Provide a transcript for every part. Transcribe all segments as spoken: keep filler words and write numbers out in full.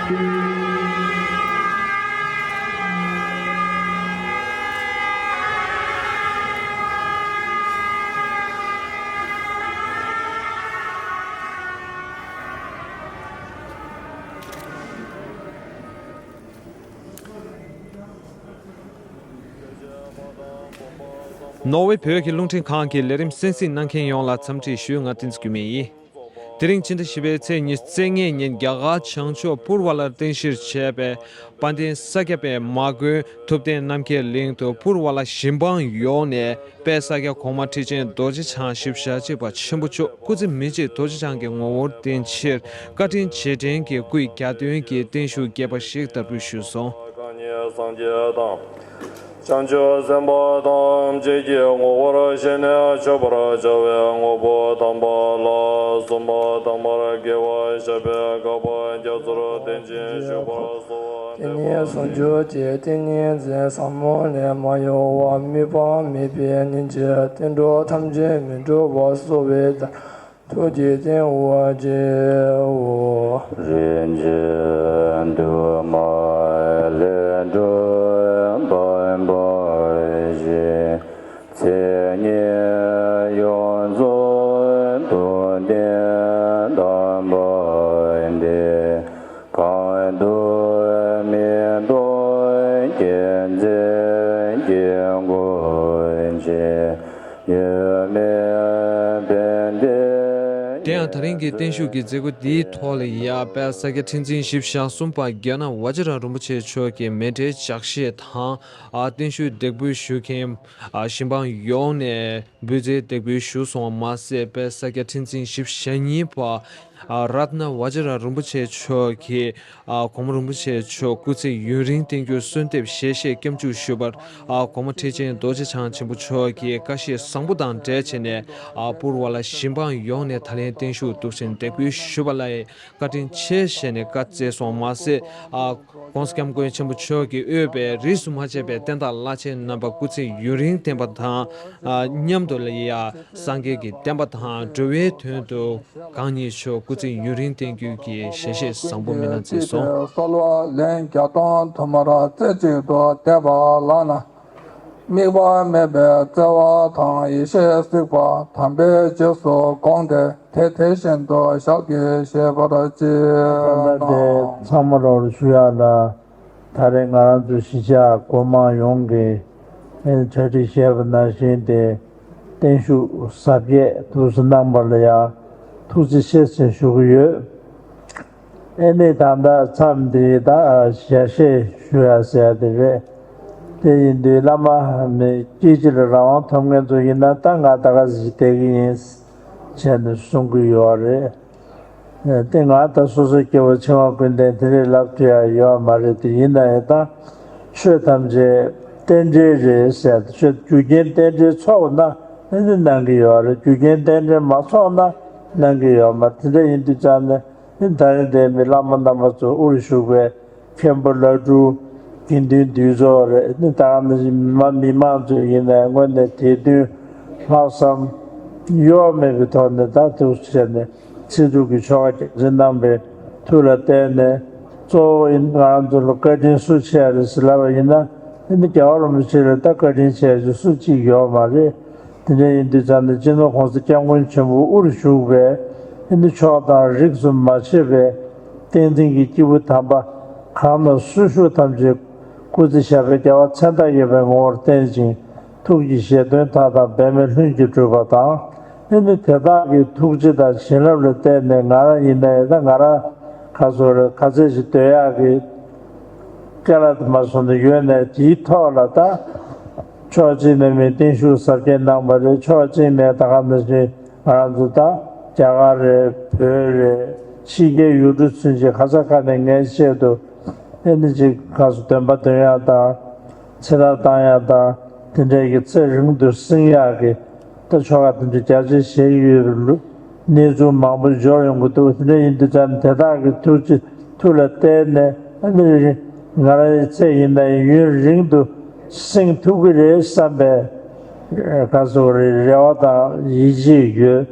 ནོར་ཝེ་བོད་ཀྱི་རླུང་འཕྲིན་ཁང་གི་ལས་རིམ་གསན་གཟིགས་གནང་མཁན་ཡོངས་ལ་འཚམས་འདྲི་ཞུ། ང་བསྟན་འཛིན་སྐྱོད་མེད་ཡིན། དེ་རིང་ཕྱི་ཟླ་བཞི་པའི་ཚེས་ཉི་ཤུ་རྩ་ལྔའི་ཉིན་རྒྱ་གར་བྱང་ཕྱོགས་པུར་ཝ་ལར་རྟེན་གཞིར་བྱས་པའི་དཔལ་ལྡན་ས་སྐྱ་པའི་མ་དགོན་ཐུབ་བསྟན་རྣམ་རྒྱལ་གླིང་དུ་པུར་ཝ་ལ་ཞིང་འབངས་ཡོངས་ནས་དཔལ་ས་སྐྱ་གོང་མ་ཁྲི་ཆེན་རྡོ་རྗེ་འཆང་བཞི་བཅུ་ཞེ་གཅིག་པ་ཆེན་པོ་མཆོག་སྐུ་ཚེ་མི་གཅིག་རྡོ་རྗེ་འཆང་གི་ངོ་བོར་བརྟེན་ཕྱིར་བཀའ་དྲིན་རྗེས་དྲན་གྱི་སྐུའི་གྱ་སྟོན་གྱི་བརྟན་བཞུགས་རྒྱས་པ་ཞིག་བསྟར་འབུལ་ཞུས་སོང་། གང་ཉིད་སངས་རྒྱས་དང་། བྱང་ཆུབ་སེམས་དཔའ་ཐམས་ཅད་ཀྱི་ངོ་བོར་ཤེས་ནས་མཆོད་པར་བྱ་བའི་དངོས་པོ་དམ་པ་ལ་གསུམ་པ་དང་པར་དགེ་བ་བཤགས་པའི་དགག་པ་རྒྱ་མཚོར་བསྟན་ཅིང་བཞུགས་པར་གསོལ་བ་འདེབས་པ། དེ་ནས་ཟུང་འཇུག་གི་ཏིང་ངེ་འཛིན་ཟབ་མོ་ལས་མ་གཡོ་བ་དམིགས་པ་མེད་པའི་སྙིང་རྗེ་བརྟན་འགྲོ་ཐམས་ཅད་མི་འཁྲུགས་པ་གསོ་བའི་ཐུགས་ཀྱི་རྟེན་དབུ་རྒྱན་འོ། རིན་ཆེན་འདུས་མ་ལས་འགྲོ་བའི་བར་ཆད་ཉེན་ཡོངས་རྫོགས་ཐུབ་བསྟན་དམ་པ་འདི། གང་དུ་མི་གཏོགས་རྒྱལ་མཚན་གྱི་སྐུ་མཆེད། ཡོད་མེད་ཕན་བདེ། དེ་ཡང་ད་རིང་གི་བརྟན་བཞུགས་ཀྱི་མཛད་སྒོ་འདིའི་ཐོག་ལ་ཡང་དཔལ་ས་སྐྱ་ཁྲི་འཛིན་བཞི་བཅུ་ཞེ་གསུམ་པ་རྒྱ་ནག་ཝ་ཇི་ར་རིན་པོ་ཆེ་མཆོག་གི་མཎྜལ་ལྗགས་བཤད་དང་། ཨ་བརྟན་བཞུགས་འདེགས་འབུལ་ཞུ་མཁན་ཨ་ཞིང་འབངས་ཡོངས་ནས་འབུལ་རྫས་འདེགས་འབུལ་ཞུས་སོང་བ་མ་ཟད། དཔལ་ས་སྐྱ་ཁྲི་འཛིན་བཞི་བཅུ་ཞེ་གཉིས་པ་ཨ་རཏྣ་ཝ་ཇི་ར་རིན་པོ་ཆེ་མཆོག་གིས་ཨ་གོང་མ་རིན་པོ་ཆེ་མཆོག་སྐུ་ཚེ་ཡུན་རིང་བརྟན་གྱུར་གསོལ་འདེབས་ཞལ་བཞེས་སྐྱབས་འཇུག་ཞུས་པར། ཨ་གོང་མ་ཁྲི་ཆེན་རྡོ་རྗེ་འཆང་ཆེན་པོ་མཆོག་གིས་བཀྲ་ཤིས་བཟང་པོ་དང་འབྲེལ་བྱས་ནས། ཨ་པུར་བ་ལ་ཞིང་འབངས་ཡོངས་ནས་ད་ལན་བརྟན་བཞུགས་འདུག་སེ་འདེགས་འབུལ་ཞུས་པ་ལ་བཀའ་དྲིན་ཆེ་ཞེས་ནས་བཀའ་སྩལ་སོང་བ་མ་ཟད། ཨ་༸གོང་ས་༸སྐྱབས་མགོན་ཆེན་པོ་མཆོག་གིས་དབུས་པའི་རིས་སུ་མ་ཆད་པའི་བསྟན་བདག་བླ་ཆེན་རྣམ་པ་སྐུ་ཚེ་ཡུན་རིང་བརྟན་པ་དང་། ཨ་མཉམ་དུ་ལ་ཡ་སངས་རྒྱས་ཀྱི་བསྟན་པ་དང་འགྲོ་བའི་དོན་དུ་གང་ཉིད་མཆོག་སྐུ་ཚེ་ཡུན་རིང་བརྟན་གྱུར་གྱི་ཞལ་བཞེས་བཟང་པོ་སྨོན་ལམ་བསྩལ་སོང་། གསོལ་བ་ལན་བརྒྱ་སྟོང་དུ་མར་རྩེ་གཅིག་ཏུ་བཟླས་པ་ལགས་ན། དམིགས་པ་མེད་པའི་བརྩེ་བ་དང་ཡེ་ཤེས་གཟིགས་པ་དམ་པའི་རྗེས་སུ་དགོངས་ཏེ་དེ་དེ་བཞིན་དུ་ཞལ་གྱིས་བཞེས་པར་བགྱི། ད་ལྟ་དེ་ཚང་མ་རོགས་ཞུ་ཡག་ལ། ད་རེས་ང་རང་ཚོ་གཞིས་ཆགས་སྒོ་མང་ཡོངས་ཀྱི་ཨེ་གྲ་སྒྲིག་བྱས་པ་ནང་བཞིན་དེ་བརྟན་བཞུགས་གཟབ་རྒྱས་ཐུགས་སུ་གནང་པ་ལ་ཡང་ཐུགས་རྗེ་ཆེ་ཟེར་ཞུ་གི་ཡོད། ཨེ་ནི་ད་ལྟ་མཚམས་འདིའི་ད་ཞལ་བཞེས་ཞུ་ཡག་ཟེར་ཡག་དེ་རེད། དེ་ཡིན་དུས་བླ་མ་མི་སྐྱེ་འཆི་ལ་རང་དབང་ཐོབ་མཁན་ཚོ་ཡིན་ན་ད་ང་ད་ག་ཟིག་བསྡད་ཀྱི་ཡིན་བྱས་ནས་གསུང་གི་ཡོད་རེད། དེ་ང་ད་སོ་སོའི་སྐྱེ་བོ་འཆིང་བ་ཀུན་ལྡན་དེ་རིགས་ལབ་ཐུབ་ཡག་ཡོད་མ་རེད། དེ་ཡིན་ན་ཡང་ད་ཆོས་ཐམས་ཅད་རྟེན་འབྲེལ་རེད་ཟེར། ཆོས་རྒྱུ་རྐྱེན་རྟེན་འབྲེལ་ཚོགས་ན་ཨེ་ནི་གནང་གི་ཡོད་རེད། རྒྱུ་རྐྱེན་རྟེན་འབྲེལ་མ་ཚོགས་ན་གནང་གི་ཡོད་མ་རེད། དེ་འདྲ་ཡིན་དུས་ཙང་ནས། ཨེ་ད་རེས་འདིར་མི་བླ་མ་རྣམ་པ་ཚོ་དབུར་བཞུགས་པའི་མཁན་པོ་བླ་སྤྲུལ་དགེ་འདུན་འདུས་ཚོགས་རེད། ཨེ་ད་ག་ནང་བཞིན་མི་མང་མི་མང་ཚོ་ཡིན་ནའི་དངོས་གནས་དད་འདུན་ལྷག་བསམ་གཡོ་མེད་པའི་ཐོག་ནས་ད་ཐུགས་བྱས་ནས་ཚིག་སྡུག་གི་ཆོ་ག་རྒྱག་རེས་གནང་པའི་ཐུགས་ལ་བརྟེན་ནས། གཙོ་བོ་ཡིན་ང་རང་ཚོ་ལ་བཀའ་དྲིན་སུ་ཆེ་རེད་ཟེར་ལབ་པ་ཡིན་ན། ཨེ་ནི་རྒྱལ་བ་རིན་པོ་ཆེ་ལས་ད་བཀའ་དྲིན་ཆེ་ཞིག་སུ་གཅིག་ཡོད་མ་རེད། དེ་འདྲ་ཡིན་དུས་ཙང་ནས་སྤྱི་ནོར་༸གོང་ས་༸སྐྱབས་མགོན་ཆེན་པོ་དབུར་བཞུགས་པའི་ཨེ་ནི་ཕྱོགས་དང་རིས་སུ་མ་ཆད་པའི་བསྟན་འཛིན་གྱི་སྐྱེས་བུ་དམ་པ་གང་ན་སུ་བཞུགས་ཐམས་ཅད་སྐུ་ཚེ་ཞབས་པད་བསྐལ་པ་མཚན་རྟགས་ཡོད་པའི་ངོ་བོར་བརྟན་ཅིང་ཐུགས་ཀྱི་བཞེད་དོན་མཐའ་དག་འབད་མེད་ལྷུན་གྱིས་གྲུབ་པ་དང་། ཨེ་ནི་དེ་དག་གི་ཐུགས་རྗེ་དང་བྱིན་རླབས་ལ་བརྟེན་ནས་ང་རང་ཡིན་ནའི་ད་ང་རང་ག་ཚོད་རེད་ག་ཚད་ཅིག་སྡོད་ཡག་གི་སྐལ་བ་དེ་མ་སོང་ནས་ཡོད་ནའི་དེའི་ཐོག་ལ་ད་ཕྱོགས་གཅིག་ནས་མི་བརྟན་བཞུགས་གཟབ་རྒྱས་གནང་བ་རེད། ཕྱོགས་གཅིག་ནས་ད་ག་ནང་བཞིན་ང་རང་ཚོ་ད་རྒྱ་གར་རེད་བོད་རེད་ཕྱི་རྒྱལ་ཡུལ་གྲུ་ཚུན་ཆད་ག་ས་ག་ནས་ངའི་ཆེད་དུ་ཨེ་ནི་ཅིག་ག་ཚོད་འདོན་པ་འདོན་ཡག་དང་ཚེ་ཐར་བཏང་ཡག་དང་དེ་འདྲའི་གི་ཚེ་རིང་དུ་བསྲིང་ཡག་གི་ད་ཆོ་ག་དེ་འདྲ་རྒྱ་ཆེ་བྱེད་ཀྱི་ཡོད་པའི་ལུ་གནས་ཚུལ་མང་པོ་འབྱོར་ཡོང་གི་འདུག་དེ་འདྲ་ཡིན་དུས་ཙང་དེ་དག་གི་ཐུགས་རྗེ་ཐུགས་ལ་བརྟེན་ནས་ཨ་ནི་ང་རང་ཡི་ཚེ་ཡིན་ན་ཡུན་རིང་དུ་བསྲིང་ཐུབ་ཀྱི་རེད་བསམ་པའི་ག་ཟེར་རེ་རེ་བ་དང་ཡིད་ཆེས་ཡོད།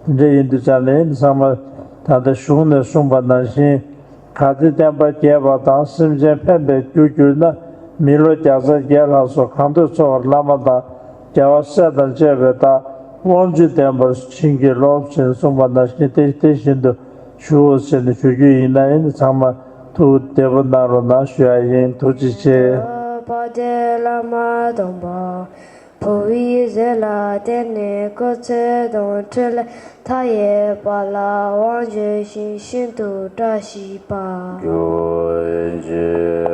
དེ་འདྲ་ཡིན་དུས་ཙང་ནས་ཚང་མ་ད་ལྟ་གཞུང་ནས་གསུངས་པ་ནང་བཞིན། ག་ཚོད་བསྟན་པ་རྒྱས་པ་དང་སེམས་ཅན་ཕན་པའི་རྒྱུར་གྱུར་ན། མི་ལོ་བརྒྱ་རྩ་བརྒྱད་ལྷག་སོགས་གང་འདོད་འཚོ་བར་བླ་མ་དང་རྒྱལ་བ་སྲས་དང་བཅས་པའི་བདག་དབང་ཕྱུག་ལྡན་པར་བྱིན་གྱིས་རློབས་ཞེས་གསུངས་པ་ནང་བཞིན་དེ་དེ་བཞིན་དུ་ཞུའོ་ཟེར་ནས་ཞུ་རྒྱུ་ཡིན་ན་ཡིན། ཚང་མ་ཐུགས་བདེ་པོ་གནང་རོགས་གནང་ཞུ་ཡ་ཡིན། ཐུགས་རྗེ་ཆེ། དཔལ་ལྡན་བླ་མ་དམ་པ། འཕོ་བའི་རྫས་ལ་བརྟེན་ནས་སྐུ་ཚེ་དང་འཕྲིན་ལས་མཐའ་ཡས་པ་ལ་དབང་བསྒྱུར་ཞིང་ཤིན་ཏུ་བཀྲ་ཤིས་པ། རྒྱུ་ཡིན་ཕྱིར་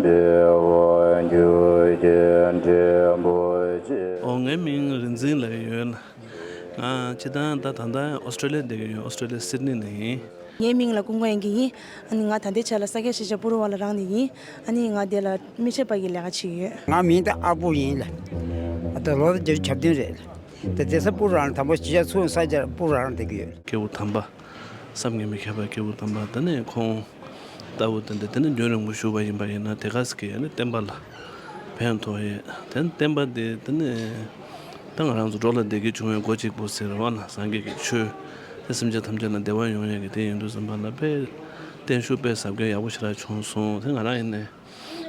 འབུལ་བ་རྒྱུ་རྐྱེན་འབྲས་བུ་ཆེ། ཨོ། ངའི་མིང་རིག་འཛིན་ལབ་ཡོད། ང་སྤྱིར་བཏང་ད་ད་ལྟ་ཨོ་སི་ཀྲོ་ལི་ཡ་བསྡད་ཀྱི་ཡོད། ཨོ་སི་ཀྲོ་ལི་ཡ་སིད་ནི་ནས་ཡིན། ངའི་མིང་ལ་ཀུན་དགའ་དབྱངས་སྐྱིད་ཡིན། ཨ་ནི་ང་ད་ལྟའི་ཆ་ལ་ས་སྐྱ་གཞིས་ཆགས་པུ་རུ་ཝ་ལ་རང་ནས་ཡིན། ཨ་ནི་ང་དེ་ལ་མི་ཆེན་པ་གི་ལས་ཀ་བྱེད་ཀྱི་ཡོད། ང་མིང་ད་ཨ་པོ་ཡིན་ལ། ད་ལོ་ད་བརྒྱད་ཅུ་གྱ་བདུན་རེད་ལ། ད་བསྡད་ས་པུ་རུ་རང་དང་པོ་གཞིས་ཆགས་ཚུགས་ས་ཆ་པུ་རུ་རང་བསྡད་ཀྱི་ཡོད། སྐྱེས་བུ་དམ་པ། བསམ་གྱིས་མི་ཁྱབ་པའི་སྐྱེས་བུ་དམ་པ་དེ་ནས་ཁོང་ལྟ་བུ་དེ་འདྲ་དེ་ནས་རྒྱུན་རིང་པོ་བཞུགས་པ་ཡིན་པ་ཡིན་ན་དེ་ག་ཟེ་གི་ཨ་ནི་བསྟན་པ་ལ་ཕན་ཐོགས་ཡས། དེ་ནས་བསྟན་པ་དེ་དེ་ནས་ད་ང་རང་ཚོ་འགྲོ་ལ་བདེ་སྐྱིད་འབྱུང་བའི་སྒོ་གཅིག་པུ་ཟེར་བ་ན་སངས་རྒྱས་ཀྱི་ཆོས་དེ་སེམས་ཅན་ཐམས་ཅད་ལ་བདེ་བ་ཡོང་ཡས་ཀྱི་དེ་ཡིན་དུས་ཙམ་པ་ལ་དཔེ་བརྟན་བཞུགས་དཔེ་ཟབ་རྒྱས་ཡག་པོ་ཞེ་དྲག་བྱུང་སོང་། དེ་ང་རང་ཡིན་ནས།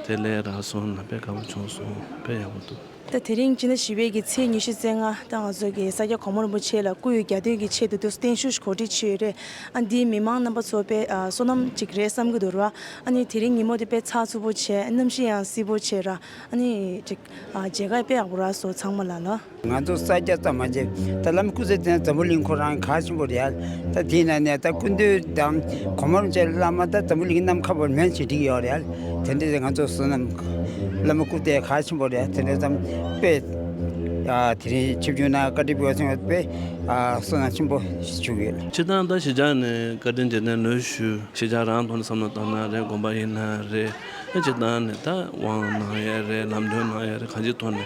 དེ་ལས་རག་སོང་ན་དཔེ་དགའ་པོ་བྱུང་སོང་། དཔེ་ཡག་པོ་འདུག་ད་དེ་རིང་སྤྱི་ཟླ་བཞི་པའི་གི་ཚེས་ཉི་ཤུ་རྩ་ལྔ་ད་ང་ཚོ་གི་ས་སྐྱ་གོང་མ་རིན་པོ་ཆེ་ལ་སྐུ་ཡི་གྱ་སྟོན་གྱི་ཆེད་དུ་དུ་བརྟན་བཞུགས་གོ་སྒྲིག་བྱས་ཡོད་རེད། ཨ་འདིའི་མི་མང་རྣམ་པ་ཚོ་དཔེ་ཨ་བསོད་ནམས་ཅིག་རེད་བསམ་གྱི་འདུག་ར། ཨ་ནི་དེ་རིང་ཉིན་མོ་དེ་དཔེ་ཚགས་ཚུད་པོ་བྱས། གནམ་གཤིས་ཡང་བསིལ་པོ་བྱས་ར། ཨ་ནི་ཅིག་ཨ་མཇལ་ཁ་དཔེ་ཡག་པོ་རག་སོང་། ཚང་མ་ལ་ལ། ང་ཚོ་ས་སྐྱ་ཙམ་མ་བྱས་ད་བླ་མ་སྐུ་ཚེ་བརྟན་འཛམ་བུ་གླིང་ཁོ་རང་གལ་ཆེན་པོ་རེད། ད་དེའི་ནང་ནས་ད་སྐུ་མདུན་དང་གོང་མ་རིན་པོ་ཆེ་བླ་མ་ད་འཛམ་བུ་གླིང་ནམ་མཁའ་བར་མོན་ཆེ་འགྲིག་ཡོད་རེད། དེ་འདྲ་ང་ཚོ་བསོད་ནམས་བླ་མ་སྐུ་དེ་གལ་ཆེན་པོ་རེད། དེ་འདྲ་ཙམ་དཔེ་ཨ་དེ་རིང་ཆིབས་བསྒྱུར་ནང་བཀའ་དྲིན་འབུལ་བ་ཚང་བ་དཔེ་ཨ་བསོད་ནམས་ཆེན་པོ་ཞིག་བྱུང་ཡོད། སྤྱིར་བཏང་ད་གཞིས་ཆགས་ནས་བཀའ་དྲིན་རྗེས་དྲན་ལོས་ཞུ། གཞིས་ཆགས་རང་ཐོག་ནས་བསམ་བློ་བཏང་ན་རེད། དགོན་པ་ཡིན་ན་རེད། ཨེ་སྤྱིར་བཏང་ནས་ད་དབང་གནང་ཡས་རེད། ལམ་སྟོན་གནང་ཡས་རེད། གང་ཅིའི་ཐོག་ནས་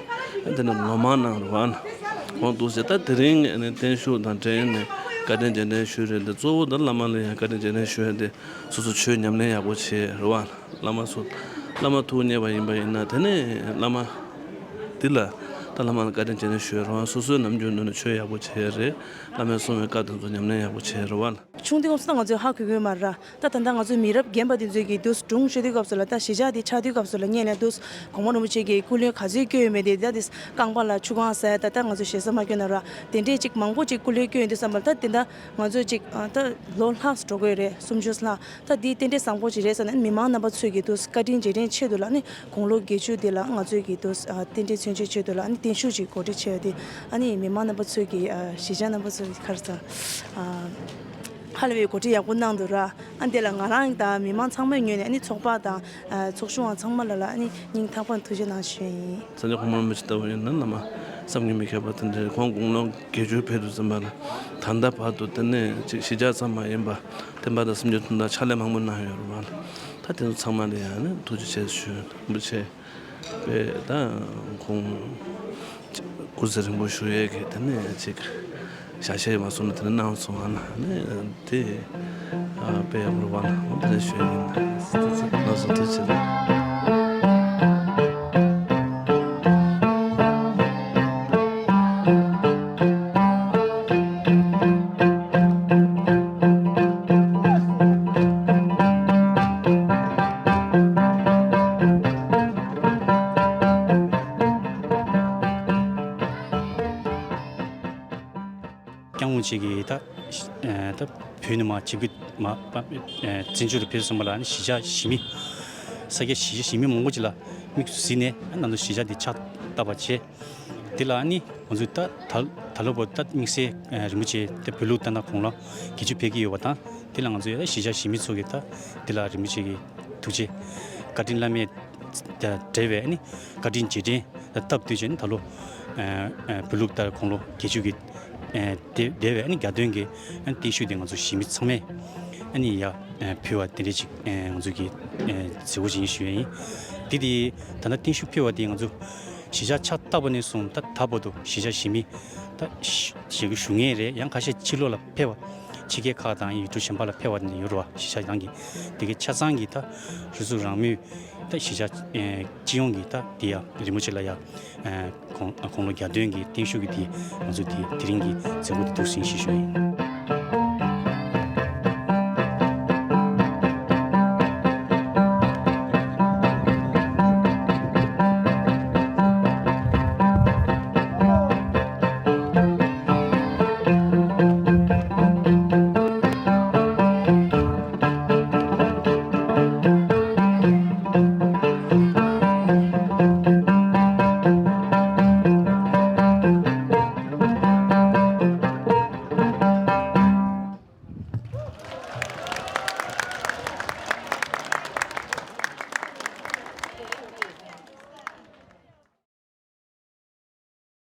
ཨེ་དེ་ནས་ལོ་མང་གནང་རེད་བ་ན། འོང་འདུག་ཟེར། ད་དེ་རིང་ཨེ་ནས་བརྟན་བཞུགས་དང་འབྲེལ་ནས་བཀའ་དྲིན་རྗེས་དྲན་ཞུས་རེད། འདི་གཙོ་བོ་ད་བླ་མ་ལ་ཡང་བཀའ་དྲིན་རྗེས་དྲན་ཞུ་ཡས་དེ་སོ་སོ་ཆོས་ཉམས་ལེན་ཡག་པོ་བྱས་རེད་བ་ན། བླ་མ་ཚོ་བླ་མ་ཐུགས་མཉེས་པ་ཡིན་པ་ཡིན་ན་དེ་ནས་བླ་མ་འདི་ལ་ད་བླ་མ་ལ་བཀའ་དྲིན་རྗེས་དྲན་ཞུ་ཡས་རེད་བ་ན། སོ་སོའི་ནམ་རྒྱུན་ནང་ནས་ཆོས་ཡག་པོ་བྱས་རེད། བླ་མས་གསུངས་པའི་བཀའ་དེ་ཚོ་ཉམས་ལེན་ཡག་པོ་བྱས་རེད་བ་ན། ཆུང་དུས་སྐབས་སུ་ད་ང་ཚོས་ཧ་གོ་གི་ཡོད་མ་རེད། ད་ད་ལྟ་ང་ཚོའི་མི་རབས་རྒན་པ་དེ་ཚོས་ཀྱིས་དུས་སྒྲུང་ཤོད་དུས་སྐབས་སུ་ལ་ད་གཞིས་ཆགས་དེ་ཆགས་དུས་སྐབས་སུ་ལ་སྔོན་ལ་དུས་གོང་མ་རིན་པོ་ཆེ་གིས་སྐུ་ལུས་ག་ཚོད་བསྐྱོན་ཡོད་མེད་དེ། ད་དེ་རྐང་པ་ལ་ཆུ་གང་ཟ་ད་ད་ང་ཚོས་ཞེ་ས་མ་བསྐྱོན་ན་ར། དེ་འདྲས་ཅིག་མང་པོ་ཅིག་སྐུ་ལུས་བསྐྱོན་ཡོད་དུས་ཙམ་པ་ལ་ད་དེ་འདྲ་ང་ཚོས་ཅིག་ད་ལོ་ལྷག་འགྲོ་གི་ཡོད་རེད། སུམ་ཅུ་ལྷག་ད་འདི་རྟེན་འབྲེལ་བཟང་པོ་ཅིག་རེད་ཟེར་ནས་མི་མང་རྣམ་པ་ཚོས་ཀྱིས་དུས་བཀའ་དྲིན་རྗེས་དྲན་ཆེད་དུ་ལ་ནི་དགུང་ལོ་བརྒྱད་ཅུ་འདི་ལ་ང་ཚོས་ཀྱིས་དུས་རྟེན་འབྲེལ་མཚོན་བྱེད་ཆེད་དུ་ལ་ནི་བརྟན་བཞུགས་ཅིག་གོ་སྒྲིག་བྱས་ཏེ། ཨ་ནི་མི་མང་རྣམ་པ་ཚོས་ཀྱིས་གཞིས་ཆགས་རྣམ་པ་ཚོས་ཀྱིས་ག་རེ་ཟ་ཧ་ལས་པའི་གོ་སྒྲིག་ཡག་པོ་གནང་འདུག་ར། ཨ་འདི་ལ་ང་རང་དང་མི་མང་ཚང་མའི་ངོས་ནས་ཨ་ནི་ཚོགས་པ་དང་ཚོགས་གཞོན་བ་ཚང་མ་ལ་ལ་ཨ་ནི་སྙིང་ཐག་པ་ནས་ཐུགས་རྗེ་གནང་ཞུ་ཡ་ཡིན། སངས་རྒྱས་གོང་མ་རིན་པོ་ཆེ་ལྟ་བུ་ཡིན་ན་བླ་མ་བསམ་གྱིས་མི་ཁྱབ་པ་དེ་འདྲ་རེད། ཁོང་དགུང་ལོ་བརྒྱད་ཅུ་ཕེབས་དུས་ཙམ་པ་ལ་ད་ལྟ་བར་དུ་དེ་ནས་ཅིག་གཞིས་ཆགས་ཙམ་མ་ཡིན་པ་བསྟན་པ་དང་སེམས་ཅན་དོན་དག་ཕྱག་ལས་མང་པོ་གནང་ཡོད་རེད་བ། ད་དེ་ཚོ་ཚང་མ་ལ་ཡང་ནི་ཐུགས་རྗེ་ཆེ་ཞུ། རིན་པོ་ཆེ་དཔེ་ད་ཁོང་སྐུ་ཚེ་རིང་པོ་བཞུགས་ཡས་ཀྱི་དེ་ནས་ཅིག་ཞལ་བཞེས་མ་སོང་ན་དེ་ནས་གནང་སོང་ཨ་ན་ནི་དེ་དཔེ་ཡག་པོ་རེད་བ། ཨོ་དེ་ནས་ཞུ་ཡིན། ལགས་སོ། ཐུགས་རྗེ་ཆེ། སྐྱབས་མགོན་མཆོག་གིས་ད་ད་བོད་ནས་མར་ཆིབས་བསྒྱུར་མར་བཙན་བྱོལ་དུ་ཕེབས་སོང་བ་ལ་ནི་གཞིས་ཆགས་གཞིས་མི་ས་སྐྱ་གཞིས་ཆགས་གཞིས་མི་མང་པོ་ཅིག་ལ་དམིགས་སུ་གཟིགས་ནས་ང་ཚོ་གཞིས་ཆགས་འདི་ཕྱག་བཏབ་པ་བྱས། དེ་ལ་ནི་ང་ཚོས་ད་ད་ད་ལོ་བར་ད་དམིགས་བསལ་རིན་པོ་ཆེ་ད་བོད་ལུགས་ལྟར་ན་དགུང་ལོ་བརྒྱད་ཅུ་ཕེབས་ཀྱི་ཡོད་པ་དང་། དེ་ལ་ང་ཚོས་གཞིས་ཆགས་གཞིས་མི་ཚོ་གིས་ད་དེ་ལ་རིན་པོ་ཆེ་གི་ཐུགས་རྗེ་བཀའ་དྲིན་བླ་མེད་དང་འབྲེལ་བའི་ནི་བཀའ་དྲིན་རྗེས་དྲན་ད་སྟབས་བསྟུན་བྱས་ནས་ད་ལོ་བོད་ལུགས་ལྟར་དགུང་ལོ་བརྒྱད་ཅུ་གི་འདས་པའི་ནི་གྱ་སྟོན་གྱི་བརྟན་བཞུགས་དེ་ང་ཚོ་གཞིས་མི་ཚང་མས་ནི་ཡར་ཕུལ་བ་དེ་འདྲ་ཅིག་ང་ཚོ་གི་མཛད་སྒོ་ཅིག་ཡིན་ཞུ་ཡ་ཡིན། དེ་དེ་ད་ལྟ་བརྟན་བཞུགས་ཕུལ་བ་དེ་ང་ཚོ་གཞིས་ཆགས་ཕྱག་བཏབ་པ་ནས་བཟུང་ད་ད་བར་དུ་གཞིས་ཆགས་གཞིས་མི་ད་ཞེ་གི་ཞུ་ངེས་རེད། ཡང་ཁ་ཤས་ཕྱི་ལོགས་ལ་ཕེབས་པ་ཕྱི་རྒྱལ་ཁག་དང་ཡུལ་གྲུ་གཞན་པ་ལ་ཕེབས་པ་དེ་འདྲ་ཡོད་རེད་བ། གཞིས་ཆགས་ནང་གི་དེ་གའི་ཆ་ཚང་གི་ད་གཞིས་ཚོགས་རང་མོས་ད་གཞིས་ཆགས་སྤྱི་ཡོངས་ཀྱི་ད་དེ་ཡང་རིན་པོ་ཆེ་ལ་ཡང་དགུང་དགུང་ལོ་གྱ་སྟོན་གྱི་བརྟན་བཞུགས་ཀྱི་དེ་ང་ཚོ་དེ་དེ་རིང་གི་མཛད་སྒོ་དེ་འདུག་སེ་ཞུ་ཞུ་ཡིན།